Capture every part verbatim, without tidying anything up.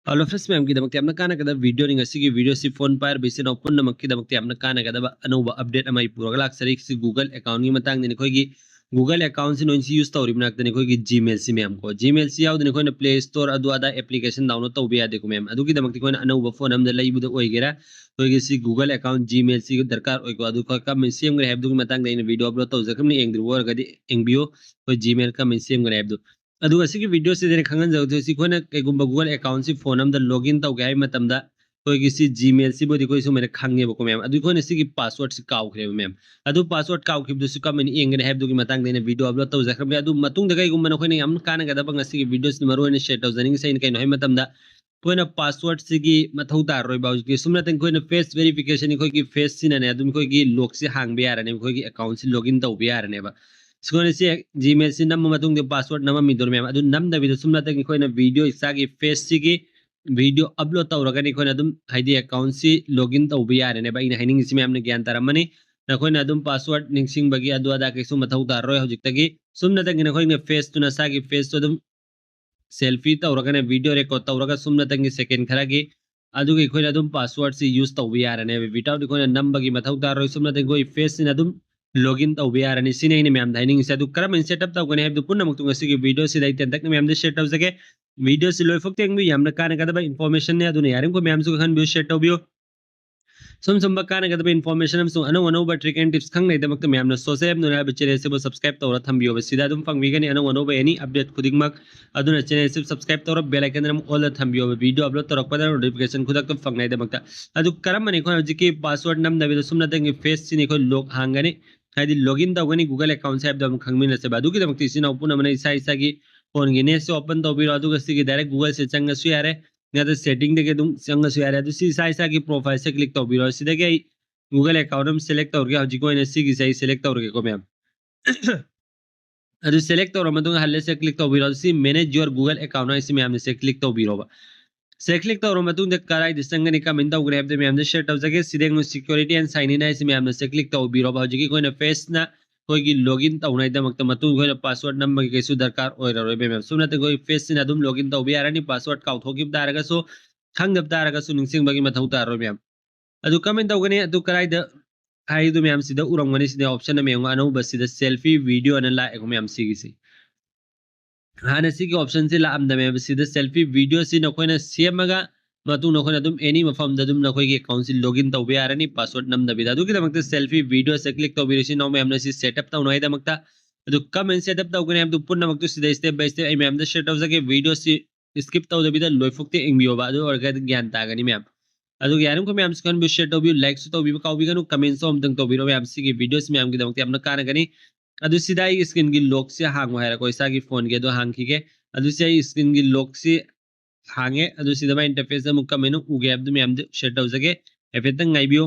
Hello friends, ꯃꯌꯥꯝꯒꯤꯗꯃꯛꯇ ꯌꯥꯝꯅ ꯀꯥꯟꯅꯒꯗꯕ videoꯅꯤ꯫ ꯉꯁꯤꯒꯤ videoꯁꯤ phone ꯄꯥꯏꯔꯤꯕ ꯏꯆꯤꯟ ꯏꯅꯥꯎ ꯄꯨꯝꯅꯃꯛꯀꯤꯗꯃꯛꯇ ꯌꯥꯝꯅ ꯀꯥꯟꯅꯒꯗꯕ ꯑꯅꯧꯕ update ꯑꯃ ꯑꯩ ꯄꯨꯔꯒ ꯂꯥꯛꯆꯔꯤ꯫ ꯁꯤ Google accountꯒꯤ ꯃꯇꯥꯡꯗꯅꯤ꯫ ꯑꯩꯈꯣꯏꯒꯤ Google accountꯁꯤ ꯅꯣꯏꯁꯤ use ꯇꯧꯔꯤꯕ ꯉꯥꯛꯇꯅꯤ꯫ ꯑꯩꯈꯣꯏꯒꯤ Gmailꯁꯤ ꯃꯌꯥꯝ ꯀꯣ, Gmailꯁꯤ ꯌꯥꯎꯗꯅ ꯑꯩꯈꯣꯏꯅ Play Store ꯑꯗꯨ ꯑꯗꯥ application download ꯇꯧꯕ ꯌꯥꯗꯦꯀꯣ ꯃꯌꯥꯝ꯫ ꯑꯗꯨꯒꯤꯗꯃꯛꯇ ꯑꯩꯈꯣꯏꯅ ꯑꯅꯧꯕ phone ꯑꯃꯗ ꯂꯩꯕꯗ ꯑꯣꯏꯒꯦꯔꯥ, ꯑꯩꯈꯣꯏꯒꯤ ꯁꯤ Google account Gmailꯁꯤ ꯗꯔꯀꯥꯔ ꯑꯣꯏꯀꯣ꯫ ꯑꯗꯨ ꯑꯩꯈꯣꯏ ꯀꯔꯝꯍꯥꯏꯅ ꯁꯦꯝꯒꯅꯤ ꯍꯥꯏꯕꯗꯨꯒꯤ ꯃꯇꯥꯡꯗ ꯑꯩꯅ video upload ꯇꯧꯖꯈ꯭ꯔꯕꯅꯤ, ꯌꯦꯡꯗ꯭ꯔꯤꯕ ꯑꯣꯏꯔꯒꯗꯤ ꯌꯦꯡꯕꯤꯌꯨ꯫ ꯑꯩꯈꯣꯏ Gmail ꯀꯔꯝꯍꯥꯏꯅ ꯁꯦꯝꯒꯅꯤ ꯍꯥꯏꯕꯗꯨ꯫ ꯑꯗꯨꯒ ꯁꯤꯒꯤ videoꯁꯤꯗ ꯑꯩꯅ ꯈꯪꯍꯟꯖꯍꯧꯗꯣꯏꯁꯤ, ꯑꯩꯈꯣꯏꯅ ꯀꯩꯒꯨꯝꯕ Google accountꯁꯤ phone ꯑꯃꯗ login ꯇꯧꯒꯦ ꯍꯥꯏꯕ ꯃꯇꯝꯗ, ꯑꯩꯈꯣꯏꯒꯤ ꯁꯤ Gmailꯁꯤꯕꯨꯗꯤ ꯑꯩꯈꯣꯏ ꯁꯨꯃꯥꯏꯅ ꯈꯪꯉꯦꯕꯀꯣ ꯃꯌꯥꯝ꯫ ꯑꯗꯨ ꯑꯩꯈꯣꯏꯅ ꯁꯤꯒꯤ passwordꯁꯤ ꯀꯥꯎꯈ꯭ꯔꯦꯕ ꯃꯌꯥꯝ꯫ ꯑꯗꯨ password ꯀꯥꯎꯈꯤꯕꯗꯨꯁꯨ ꯀꯃꯥꯏꯅ ꯌꯦꯡꯒꯅꯤ ꯍꯥꯏꯕꯗꯨꯒꯤ ꯃꯇꯥꯡꯗ ꯑꯩꯅ video upload ꯇꯧꯖꯈ꯭ꯔꯕꯅꯤ꯫ ꯑꯗꯨ ꯃꯇꯨꯡꯗ ꯀꯩꯒꯨꯝꯕ ꯅꯈꯣꯏꯅ ꯌꯥꯝ ꯀꯥꯟꯅꯒꯗꯕ ꯉꯁꯤꯒꯤ videoꯁꯤꯗ ꯃꯔꯨ ꯑꯣꯏꯅ share ꯇꯧꯖꯅꯤꯡꯉꯤꯁꯦ ꯑꯩꯅ ꯀꯩꯅꯣ ꯍꯥꯏꯕ ꯃꯇꯝꯗ, ꯑꯩꯈꯣꯏꯅ passwordꯁꯤꯒꯤ ꯃꯊꯧ ꯇꯥꯔꯔꯣꯏꯕ꯫ ꯍꯧꯖꯤꯛꯇꯤ ꯁꯨꯝ ꯅꯠꯇꯅ ꯑꯩꯈꯣꯏꯅ face verification, ꯑꯩꯈꯣꯏꯒꯤ faceꯁꯤꯅꯅꯦ ꯑꯗꯨꯝ ꯑꯩꯈꯣꯏꯒꯤ lockꯁꯤ ꯍꯥꯡꯕ ꯌꯥꯔꯅꯦꯕ, ꯑꯩꯈꯣꯏꯒꯤ accountꯁꯤ login ꯇꯧꯕ ꯌꯥꯔꯅꯦꯕ꯫ ꯑꯩꯈꯣꯏꯅ ꯁꯤ Gmailꯁꯤ ꯅꯝꯕ ꯃꯇꯨꯡꯗ password ꯅꯝꯃꯝꯃꯤꯗꯣꯏꯅꯦ ꯃꯌꯥꯝ꯫ ꯑꯗꯨ ꯅꯝꯗꯕꯤꯗ ꯁꯨꯝ ꯅꯠꯇꯅ ꯑꯩꯈꯣꯏꯅ video ꯏꯁꯥꯒꯤ faceꯁꯤꯒꯤ video upload ꯇꯧꯔꯒꯅꯤ ꯑꯩꯈꯣꯏꯅ ꯑꯗꯨꯝ, ꯍꯥꯏꯗꯤ, accountꯁꯤ login ꯇꯧꯕ ꯌꯥꯔꯅꯦꯕ꯫ ꯑꯩꯅ ꯍꯥꯏꯅꯤꯡꯉꯤꯁꯤ ꯃꯌꯥꯝꯅ ꯒ꯭ꯌꯥꯟ ꯇꯥꯔꯝꯃꯅꯤ꯫ ꯅꯈꯣꯏꯅ ꯑꯗꯨꯝ password ꯅꯤꯡꯁꯤꯡꯕꯒꯤ ꯑꯗꯨ ꯑꯗꯥ ꯀꯩꯁꯨ ꯃꯊꯧ ꯇꯥꯔꯔꯣꯏ ꯍꯧꯖꯤꯛꯇꯒꯤ꯫ ꯁꯨꯝ ꯅꯠꯇꯅ ꯑꯩꯈꯣꯏꯅ faceꯇꯨ, ꯅꯁꯥꯒꯤ faceꯇꯨ ꯑꯗꯨꯝ selfie ꯇꯧꯔꯒꯅꯦ, video record ꯇꯧꯔꯒ ꯁꯨꯝ ꯅꯠꯇꯅꯒꯤ second ꯈꯔꯒꯤ ꯑꯗꯨꯒ ꯑꯩꯈꯣꯏꯅ ꯑꯗꯨꯝ passwordꯁꯤ use ꯇꯧꯕ ꯌꯥꯔꯅꯦꯕ꯫ Without ꯑꯩꯈꯣꯏꯅ ꯅꯝꯕꯒꯤ ꯃꯊꯧ ꯇꯥꯔꯣꯏ, ꯁꯨꯝ ꯅꯠꯇꯅ ꯑꯩꯈꯣꯏ faceꯁꯤꯅ ꯑꯗꯨꯝ login ꯇꯧꯕ ꯌꯥꯔꯅꯤ꯫ ꯁꯤꯅꯤ ꯑꯩꯅ ꯃꯌꯥꯝꯗ ꯍꯥꯏꯅꯤꯡꯉꯤꯁꯦ꯫ ꯑꯗꯨ ꯀꯔꯝꯍꯥꯏꯅ setup ꯇꯧꯒꯅꯤ ꯍꯥꯏꯕꯗꯨ ꯄꯨꯝꯅꯃꯛꯇꯨ ꯉꯁꯤꯒꯤ videoꯁꯤꯗ ꯑꯩ ꯇꯦꯟꯇꯛꯅ ꯃꯌꯥꯝꯗ share ꯇꯧꯖꯒꯦ꯫ Videoꯁꯤ ꯂꯣꯏꯐꯥꯎ ꯌꯦꯡꯕꯤꯌꯨ, ꯌꯥꯝꯅ ꯀꯥꯟꯅꯒꯗꯕ informationꯅꯤ꯫ ꯑꯗꯨꯅ ꯌꯥꯔꯤꯃꯈꯩ ꯃꯌꯥꯝꯁꯨ ꯈꯪꯍꯟꯕꯤꯌꯨ, share ꯇꯧꯕꯤꯌꯨ꯫ ꯁꯨꯝ ꯁꯨꯝꯕ ꯀꯥꯟꯅꯒꯗꯕ information ꯑꯃꯁꯨꯡ ꯑꯅꯧ ꯑꯅꯧꯕ trick and tips ꯈꯪꯅꯩꯗꯃꯛꯇ ꯃꯌꯥꯝꯅ ꯁꯣꯁꯦ ꯍꯥꯏꯕ ꯅꯨꯡꯉꯥꯏꯕ channelꯁꯤꯕꯨ subscribe ꯇꯧꯔ ꯊꯝꯕꯤꯌꯣꯕ꯫ ꯁꯤꯗ ꯑꯗꯨꯝ ꯐꯪꯕꯤꯒꯅꯤ ꯑꯅꯧ ꯑꯅꯧꯕ any update ꯈꯨꯗꯤꯡꯃꯛ꯫ ꯑꯗꯨꯅ channelꯁꯤ subscribe ꯇꯧꯔ bell icon ꯑꯃ all ꯗ ꯊꯝꯕꯤꯌꯣꯕ꯫ Video upload ꯇꯧꯔꯛꯄꯗ notification ꯈꯨꯗꯛꯇ ꯐꯪꯅꯩꯗꯃꯛꯇ꯫ ꯑꯗꯨ ꯀꯔꯝꯕꯅꯤ ꯑꯩꯈꯣꯏꯅ ꯍꯧꯖꯤꯛꯀꯤ password ꯅꯝꯗꯕꯤꯗ ꯁꯨꯝ ꯅꯠꯇꯅꯒꯤ faceꯁꯤꯅ ꯑꯩꯈꯣꯏ lock ꯍꯥꯡꯒꯅꯤ, ꯍꯥꯏꯗꯤ login ꯇꯧꯒꯅꯤ Google accountꯁꯦ ꯍꯥꯏꯕꯗꯣ ꯑꯃꯨꯛ ꯈꯪꯃꯤꯟꯅꯁꯦꯕ꯫ ꯑꯗꯨꯒꯤꯗꯃꯛꯇ ꯏꯆꯤꯟ ꯏꯅꯥꯎ ꯄꯨꯝꯅꯃꯛꯅ ꯏꯁꯥ ꯏꯁꯥꯒꯤ phoneꯒꯤ netꯁꯦ open ꯇꯧꯕꯤꯔꯣ, ꯑꯗꯨꯒ ꯁꯤꯒꯤ direct Googleꯁꯦ ꯆꯪꯉꯁꯨ ꯌꯥꯔꯦ, ꯅꯠꯇ꯭ꯔ settingꯗꯒꯤ ꯑꯗꯨꯝ ꯆꯪꯉꯁꯨ ꯌꯥꯔꯦ꯫ ꯑꯗꯨ ꯁꯤ ꯏꯁꯥ ꯏꯁꯥꯒꯤ profileꯁꯦ click ꯇꯧꯕꯤꯔꯣ꯫ ꯁꯤꯗꯒꯤ ꯑꯩ Google account ꯑꯃ select ꯇꯧꯔꯒꯦ꯫ ꯍꯧꯖꯤꯛꯀꯤ ꯑꯣꯏꯅ ꯁꯤꯒꯤꯁꯦ ꯑꯩ select ꯇꯧꯔꯒꯦꯀꯣ ꯃꯌꯥꯝ꯫ ꯑꯗꯨ select ꯇꯧꯔ ꯃꯇꯨꯡꯗ ꯍꯜꯂꯦ ꯁꯦ click ꯇꯧꯕꯤꯔꯣ꯫ ꯁꯤ manage your Google account ꯍꯥꯏꯁꯤ ꯃꯌꯥꯝꯅ ꯁꯦ click ꯇꯧꯕꯤꯔꯣꯕ꯫ ꯁꯦ click ꯇꯧꯔ ꯃꯇꯨꯡꯗ ꯀꯗꯥꯏꯗ ꯆꯪꯒꯅꯤ, ꯀꯃꯥꯏꯅ ꯇꯧꯒꯅꯤ ꯍꯥꯏꯕꯗꯨ ꯃꯌꯥꯝꯗ share ꯇꯧꯖꯒꯦ꯫ ꯁꯤꯗ ꯑꯃꯨꯛ security and sign in ꯍꯥꯏꯁꯤ ꯃꯌꯥꯝꯅ ꯁꯦ click ꯇꯧꯕꯤꯔꯣꯕ꯫ ꯍꯧꯖꯤꯛꯀꯤ ꯑꯩꯈꯣꯏꯅ faceꯅ ꯑꯩꯈꯣꯏꯒꯤ login ꯇꯧꯅꯉꯥꯏꯗꯃꯛꯇ ꯃꯇꯨꯡ ꯑꯩꯈꯣꯏꯅ password ꯅꯝꯕꯒꯤ ꯀꯩꯁꯨ ꯗꯔꯀꯥꯔ ꯑꯣꯏꯔꯔꯣꯏ ꯃꯌꯥꯝ꯫ ꯁꯨꯝꯅꯇ ꯑꯩꯈꯣꯏ face ꯁꯤꯅ ꯑꯗꯨꯝ login ꯇꯧꯕ ꯌꯥꯔꯅꯤ, password ꯀꯥꯎꯊꯣꯛꯈꯤꯕ ꯇꯥꯔꯒꯁꯨ, ꯈꯪꯗꯕ ꯇꯥꯔꯒꯁꯨ ꯅꯤꯡꯁꯤꯡꯕꯒꯤ ꯃꯊꯧ ꯇꯥꯔꯔꯣꯏ ꯃꯌꯥꯝ꯫ ꯑꯗꯨ ꯀꯃꯥꯏꯅ ꯇꯧꯒꯅꯤ? ꯑꯗꯨ ꯀꯗꯥꯏꯗ ꯍꯥꯏꯗꯣ ꯃꯌꯥꯝ ꯁꯤꯗ ꯎꯔꯝꯒꯅꯤ꯫ ꯁꯤꯗ option ꯑꯃ ꯌꯦꯡꯉꯣ, ꯑꯅꯧꯕ ꯁꯤꯗ selfie video ꯑꯅ ꯂꯥꯛꯑꯦꯀꯣ ꯃꯌꯥꯝ ꯁꯤꯒꯤꯁꯤ꯫ ꯍꯥꯟꯅ ꯁꯤꯒꯤ option ꯁꯤ ꯂꯥꯛꯑꯝꯗꯕꯅꯦꯕ꯫ ꯁꯤꯗ selfie video ꯁꯤ ꯅꯈꯣꯏꯅ ꯁꯦꯝꯃꯒ ꯃꯇꯨꯡꯗ ꯑꯩꯈꯣꯏꯅ ꯑꯗꯨꯝ any ꯃꯐꯝꯗ ꯑꯗꯨꯝ ꯅꯈꯣꯏꯒꯤ account ꯁꯤ login ꯇꯧꯕ ꯌꯥꯔꯅꯤ, password ꯅꯝꯗꯕꯤꯗ꯫ ꯑꯗꯨꯒꯤꯗꯃꯛꯇ selfie video ꯁꯦ click ꯇꯧꯕꯤꯔꯁꯤ꯫ ꯏꯅꯥꯎ ꯃꯌꯥꯝꯅ ꯁꯤ setup ꯇꯧꯅꯉꯥꯏꯗꯃꯛꯇ꯫ ꯑꯗꯨ ꯀꯃꯥꯏꯅ setup ꯇꯧꯒꯅꯤ ꯍꯥꯏꯕꯗꯨ ꯄꯨꯝꯅꯃꯛꯇꯨ ꯁꯤꯗ step by step ꯑꯩ ꯃꯌꯥꯝꯗ share ꯇꯧꯖꯒꯦ꯫ Video ꯁꯤ skip ꯇꯧꯗꯕꯤꯗ ꯂꯣꯏꯐꯥꯎꯇ ꯌꯦꯡꯕꯤꯌꯣꯕ, ꯑꯗꯨ ꯑꯣꯏꯔꯒꯗꯤ ꯒ꯭ꯌꯥꯟ ꯇꯥꯒꯅꯤ ꯃꯌꯥꯝ꯫ ꯑꯗꯨꯒ ꯌꯥꯔꯤꯃꯈꯩ ꯃꯌꯥꯝꯁꯨ ꯈꯟꯕꯤꯌꯨ, share ꯇꯧꯕꯤꯌꯨ, like ꯁꯨ ꯇꯧꯕꯤꯕ ꯀꯥꯎꯕꯤꯒꯅꯨ, comment ꯁꯨ ꯑꯃꯨꯛꯇꯪ ꯇꯧꯕꯤꯔꯣ ꯃꯌꯥꯝ꯫ ꯁꯤꯒꯤ video ꯁꯤ ꯃꯌꯥꯝꯒꯤꯗꯃꯛꯇ ꯌꯥꯝꯅ ꯀꯥꯟꯅꯒꯅꯤ꯫ ꯑꯗꯨ ꯁꯤꯗ ꯑꯩ screen ꯒꯤ lock ꯁꯦ ꯍꯥꯡꯉꯣ ꯍꯥꯏꯔꯦꯀꯣ, ꯏꯁꯥꯒꯤ phone ꯒꯤ ꯑꯗꯨ ꯍꯥꯡꯈꯤꯒꯦ꯫ ꯑꯗꯨ ꯁꯤ ꯑꯩ screen ꯒꯤ lock ꯁꯤ ꯍꯥꯡꯉꯦ꯫ ꯑꯗꯨ ꯁꯤꯗ ꯃꯥꯏ interface ꯑꯃꯨꯛ ꯀꯃꯥꯏꯅ ꯎꯒꯦ ꯍꯥꯏꯕꯗꯨ ꯃꯌꯥꯝꯗ share ꯇꯧꯖꯒꯦ, ꯍꯥꯏꯐꯦꯠꯇꯪ ꯉꯥꯏꯕꯤꯌꯨ꯫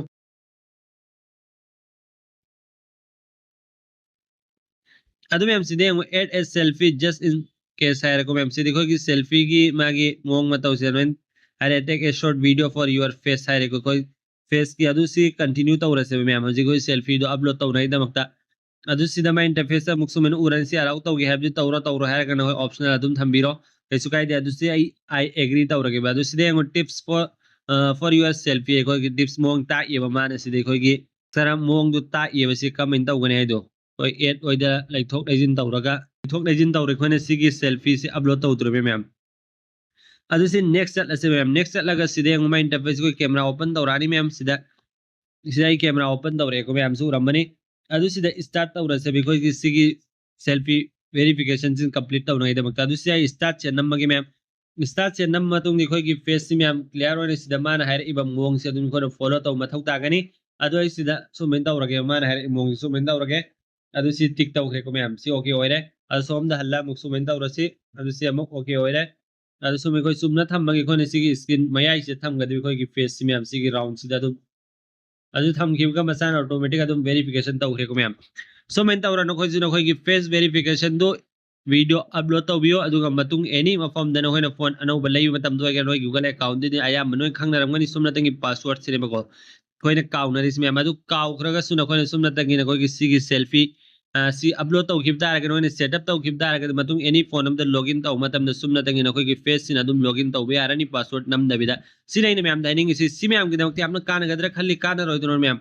ꯑꯗꯨ ꯃꯌꯥꯝꯁꯤꯗꯤ ꯌꯦꯡꯉꯨ, add a selfie just in case ꯍꯥꯏꯔꯦꯀꯣ ꯃꯌꯥꯝ꯫ ꯁꯤꯗꯤ ꯑꯩꯈꯣꯏꯒꯤ selfie ꯒꯤ ꯃꯥꯒꯤ ꯃꯑꯣꯡ ꯃꯇꯧꯁꯦ ꯑꯗꯨꯃꯥꯏꯅ ꯍꯥꯏꯔꯦ, take a short video for your face ꯍꯥꯏꯔꯦꯀꯣ꯫ ꯑꯩꯈꯣꯏ face ꯀꯤ ꯑꯗꯨ ꯁꯤ continue ꯇꯧꯔꯁꯦꯕ ꯃꯌꯥꯝ꯫ ꯍꯧꯖꯤꯛ ꯑꯩꯈꯣꯏ selfie ꯗꯣ upload ꯇꯧꯅꯉꯥꯏꯗꯃꯛꯇ꯫ ꯑꯗꯨ ꯁꯤꯗ ꯃꯥꯏ interface ꯇ ꯑꯃꯨꯛ ꯁꯨꯃꯥꯏꯅ ꯎꯔꯅꯤ꯫ ꯁꯤ allow ꯇꯧꯒꯦ ꯍꯥꯏꯕꯗꯤ ꯇꯧꯔꯣ, ꯇꯧꯔꯣ ꯍꯥꯏꯔꯒꯅ ꯑꯩꯈꯣꯏ optional ꯑꯗꯨꯝ ꯊꯝꯕꯤꯔꯣ, ꯀꯩꯁꯨ ꯀꯥꯏꯗꯦ꯫ ꯑꯗꯨ ꯁꯤ ꯑꯩ I agree ꯇꯧꯔꯒꯦꯕ꯫ ꯑꯗꯨ ꯁꯤꯗ ꯌꯦꯡꯉꯨ, tips for, ꯑ, for your selfie ꯑꯩꯈꯣꯏꯒꯤ tips ꯃꯑꯣꯡ ꯇꯥꯛꯏꯕ ꯃꯥꯅ꯫ ꯁꯤꯗ ꯑꯩꯈꯣꯏꯒꯤ ꯈꯔ ꯃꯑꯣꯡꯗꯣ ꯇꯥꯛꯏꯕ ꯁꯤ ꯀꯃꯥꯏꯅ ꯇꯧꯒꯅꯤ ꯍꯥꯏꯗꯣ꯫ ꯑꯩꯈꯣꯏ add ꯑꯣꯏꯗ ꯂꯩꯊꯣꯛ ꯂꯩꯁꯤꯟ ꯇꯧꯔꯒ, ꯂꯩꯊꯣꯛ ꯂꯩꯁꯤꯟ ꯇꯧꯔꯦ ꯑꯩꯈꯣꯏꯅ ꯁꯤꯒꯤ selfie ꯁꯤ upload ꯇꯧꯗꯣꯔꯤꯕ ꯃꯌꯥꯝ꯫ ꯑꯗꯨ ꯁꯤ next ꯆꯠꯂꯁꯦ ꯃꯌꯥꯝ꯫ Next ꯆꯠꯂꯒ ꯁꯤꯗ ꯌꯦꯡꯉꯨ, ꯃꯥꯏ interface ꯑꯩꯈꯣꯏ camera open ꯇꯧꯔꯛꯑꯅꯤ ꯃꯌꯥꯝ꯫ ꯁꯤꯗ, ꯁꯤꯗ ꯑꯩ camera open ꯇꯧꯔꯛꯑꯦꯀꯣ ꯃꯌꯥꯝꯁꯨ ꯎꯔꯝꯃꯅꯤ꯫ ꯑꯗꯨ ꯁꯤꯗ start ꯇꯧꯔꯁꯦꯕ ꯑꯩꯈꯣꯏꯒꯤ ꯁꯤꯒꯤ selfie verification ꯁꯤ complete ꯇꯧꯅꯉꯥꯏꯗꯃꯛꯇ꯫ ꯑꯗꯨ ꯁꯤ ꯑꯩ start ꯁꯦ ꯅꯝꯃꯒꯦ ꯃꯌꯥꯝ꯫ Start ꯁꯦ ꯅꯝꯃ ꯃꯇꯨꯡꯗ ꯑꯩꯈꯣꯏꯒꯤ face ꯁꯤ ꯃꯌꯥꯝ clear ꯑꯣꯏꯅ ꯁꯤꯗ ꯃꯥꯅ ꯍꯥꯏꯔꯛꯏꯕ ꯃꯑꯣꯡꯁꯦ ꯑꯗꯨꯝ ꯑꯩꯈꯣꯏꯅ follow ꯇꯧꯕ ꯃꯊꯧ ꯇꯥꯒꯅꯤ꯫ ꯑꯗꯣ ꯑꯩ ꯁꯤꯗ ꯁꯨꯃꯥꯏꯅ ꯇꯧꯔꯒꯦ, ꯃꯥꯅ ꯍꯥꯏꯔꯛꯏ ꯃꯑꯣꯡꯁꯦ ꯁꯨꯃꯥꯏꯅ ꯇꯧꯔꯒꯦ꯫ ꯑꯗꯨ ꯁꯤ tick ꯇꯧꯈ꯭ꯔꯦꯀꯣ ꯃꯌꯥꯝ, ꯁꯤ okay ꯑꯣꯏꯔꯦ꯫ ꯑꯗꯨ ꯁꯣꯝꯗ ꯍꯜꯂ ꯑꯃꯨꯛ ꯁꯨꯃꯥꯏꯅ ꯇꯧꯔꯁꯤ꯫ ꯑꯗꯨ ꯁꯤ ꯑꯃꯨꯛ okay ꯑꯣꯏꯔꯦ꯫ ꯑꯗꯨ ꯁꯨꯝ ꯑꯩꯈꯣꯏ ꯆꯨꯝꯅ ꯊꯝꯃꯒ ꯑꯩꯈꯣꯏꯅ ꯁꯤꯒꯤ screen ꯃꯌꯥꯏꯁꯤꯗ ꯊꯝꯒꯗꯕ ꯑꯩꯈꯣꯏꯒꯤ face ꯁꯤ ꯃꯌꯥꯝ, ꯁꯤꯒꯤ round ꯁꯤꯗ ꯑꯗꯨꯝ꯫ ꯑꯗꯨ ꯊꯝꯈꯤꯕꯒ ꯃꯁꯥꯅ automatic ꯑꯗꯨꯝ verification ꯇꯧꯈ꯭ꯔꯦꯀꯣ ꯃꯌꯥꯝ꯫ ꯁꯨꯃꯥꯏꯅ ꯇꯧꯔ ꯅꯈꯣꯏꯁꯨ ꯅꯈꯣꯏꯒꯤ face verification ꯗꯨ video upload ꯇꯧꯕꯤꯌꯣ, ꯑꯗꯨꯒ ꯃꯇꯨꯡ any ꯃꯐꯝꯗ ꯅꯈꯣꯏꯅ phone ꯑꯅꯧꯕ ꯂꯩꯕ ꯃꯇꯝꯗ ꯑꯣꯏꯒꯦꯔꯥ, ꯅꯣꯏ Google account ꯗꯨꯗꯤ ꯑꯌꯥꯝꯕ ꯅꯣꯏ ꯈꯪꯅꯔꯝꯒꯅꯤ꯫ ꯁꯨꯝꯅꯇꯪꯒꯤ password ꯁꯤꯅꯦꯕꯀꯣ ꯑꯩꯈꯣꯏꯅ ꯀꯥꯎꯅꯔꯤꯁꯤ ꯃꯌꯥꯝ꯫ ꯑꯗꯨ ꯀꯥꯎꯈ꯭ꯔꯒꯁꯨ ꯅꯈꯣꯏꯅ ꯁꯨꯝꯅꯇꯪꯒꯤ ꯅꯈꯣꯏꯒꯤ ꯁꯤꯒꯤ selfie ꯁꯤ ꯑꯞꯂꯣꯗ ꯇꯧꯈꯤꯕ ꯇꯥꯔꯒꯗꯤ, ꯅꯣꯏꯅ ꯁꯦꯠ ꯑꯞ ꯇꯧꯈꯤꯕ ꯇꯥꯔꯒꯗꯤ, ꯃꯇꯨꯡ ꯑꯦꯅꯤ ꯐꯣꯟ ꯑꯃꯗ ꯂꯣꯒ ꯏꯟ ꯇꯧꯕ ꯃꯇꯝꯗ ꯁꯨꯞꯅꯇꯒꯤ ꯅꯈꯣꯏꯒꯤ ꯐꯦꯁꯁꯤꯅ ꯑꯗꯨꯝ ꯂꯣꯒ ꯏꯟ ꯇꯧꯕ ꯌꯥꯔꯅꯤ, ꯄꯥꯁꯋꯥꯔꯗ ꯅꯝꯗꯕꯤꯗ꯫ ꯁꯤꯅ ꯑꯩꯅ ꯃꯌꯥꯝꯗ ꯍꯥꯏꯅꯤꯡꯉꯤꯁꯤ꯫ ꯁꯤ ꯃꯌꯥꯝꯒꯤꯗꯃꯛꯇ ꯌꯥꯝꯅ ꯀꯥꯟꯅꯒꯗ꯭ꯔꯥ ꯈꯜꯂꯤ, ꯀꯥꯟꯅꯔꯣꯏꯗ꯭ꯔꯣ ꯃꯌꯥꯝ?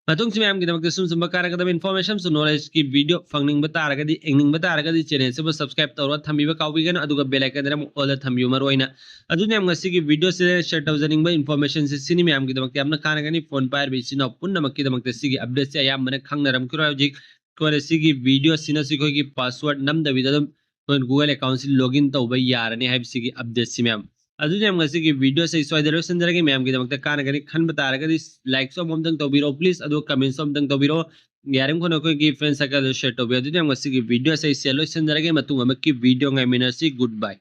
ꯃꯇꯨꯡꯁꯤ ꯃꯌꯥꯝꯒꯤꯗꯃꯛꯇ ꯁꯨꯝ ꯁꯨꯝꯕ ꯀꯥꯟꯅꯒꯗꯕ ꯏꯟꯐꯣꯔꯃꯦꯁꯟꯁꯨ ꯅꯣꯂꯦꯖꯀꯤ ꯚꯤꯗꯤꯑꯣ ꯐꯪꯅꯤꯡꯕ ꯇꯥꯔꯒꯗꯤ, ꯌꯦꯡꯅꯤꯡꯕ ꯇꯥꯔꯒꯗꯤ, ꯆꯦꯅꯦꯜꯁꯤꯕꯨ ꯁꯕꯁꯀ꯭ꯔꯥꯏꯕ ꯇꯧꯔꯒ ꯊꯝꯕꯤꯕ ꯀꯥꯎꯕꯤꯒꯅꯨ, ꯑꯗꯨꯒ ꯕꯦꯜ ꯑꯥꯏꯀꯟꯗꯅ ꯑꯃꯨꯛ ꯑꯣꯜꯗ ꯊꯝꯕꯤꯌꯨ ꯃꯔꯨ ꯑꯣꯏꯅ꯫ ꯑꯗꯨꯅ ꯌꯥꯝ ꯉꯁꯤꯒꯤ ꯚꯤꯗꯤꯑꯣꯁꯤꯗ ꯁꯦꯌꯔ ꯇꯧꯖꯅꯤꯡꯕ ꯏꯟꯐꯣꯔꯃꯦꯁꯟꯁꯤ ꯁꯤꯅꯤ ꯃꯌꯥꯝꯒꯤꯗꯃꯛꯇ ꯌꯥꯝꯅ ꯀꯥꯟꯅꯒꯅꯤ꯫ ꯐꯣꯟ ꯄꯥꯏꯔꯤꯕ ꯏꯆꯤꯟ ꯏꯅꯥꯎ ꯄꯨꯝꯅꯃꯛꯀꯤꯗꯃꯛꯇ ꯁꯤꯒꯤ ꯑꯞꯗꯦꯠꯁꯦ ꯑꯌꯥꯝꯕꯅ ꯈꯪꯅꯔꯝꯈꯤꯔꯣꯏ꯫ ꯍꯧꯖꯤꯛ ꯑꯩꯈꯣꯏꯅ ꯁꯤꯒꯤ ꯚꯤꯗꯤꯑꯣꯁꯤꯅ ꯑꯩꯈꯣꯏꯒꯤ ꯄꯥꯁꯋꯥꯔꯗ ꯅꯝꯗꯕꯤꯗ ꯑꯗꯨꯝ ꯑꯩꯈꯣꯏ ꯒꯨꯒꯜ ꯑꯦꯀꯥꯎꯟꯁꯤ ꯂꯣꯒ ꯏꯟ ꯇꯧꯕ ꯌꯥꯔꯅꯤ ꯍꯥꯏꯕꯁꯤꯒꯤ ꯑꯞꯗꯦꯠꯁꯤ ꯃꯌꯥꯝ꯫ ꯑꯗꯨꯅ ꯌꯥꯝ ꯉꯁꯤꯒꯤ ꯚꯤꯗꯤꯑꯣꯁꯦ ꯑꯩ ꯁ꯭ꯋꯥꯏꯗ ꯂꯣꯏꯁꯤꯟꯖꯔꯒꯦ꯫ ꯃꯌꯥꯝꯒꯤꯗꯃꯛꯇ ꯀꯥꯟꯅꯒꯅꯤ ꯈꯟꯕ ꯇꯥꯔꯒꯗꯤ ꯂꯥꯏꯛꯁꯨ ꯑꯃꯨꯛꯇꯪ ꯇꯧꯕꯤꯔꯣ ꯄ꯭ꯂꯤꯖ, ꯑꯗꯨꯒ ꯀꯃꯦꯟꯁꯨ ꯑꯃꯨꯛꯇꯪ ꯇꯧꯕꯤꯔꯣ꯫ ꯌꯥꯔꯤꯃꯈꯩ ꯑꯩꯈꯣꯏꯒꯤ ꯐ꯭ꯔꯦꯟ ꯁꯔꯀꯜꯗ ꯁꯦꯌꯔ ꯇꯧꯕꯤꯌꯣ꯫ ꯑꯗꯨꯅ ꯌꯥꯝ ꯉꯁꯤꯒꯤ ꯚꯤꯗꯤꯑꯣꯁꯦ ꯑꯩ ꯁꯤꯗ ꯂꯣꯏꯁꯤꯟꯖꯔꯒꯦ꯫ ꯃꯇꯨꯡ ꯑꯃꯨꯛꯀꯤ ꯚꯤꯗꯤꯑꯣ ꯉꯥꯏꯃꯤꯟꯅꯁꯤ꯫ ꯒꯨꯗ ꯕꯥꯏ꯫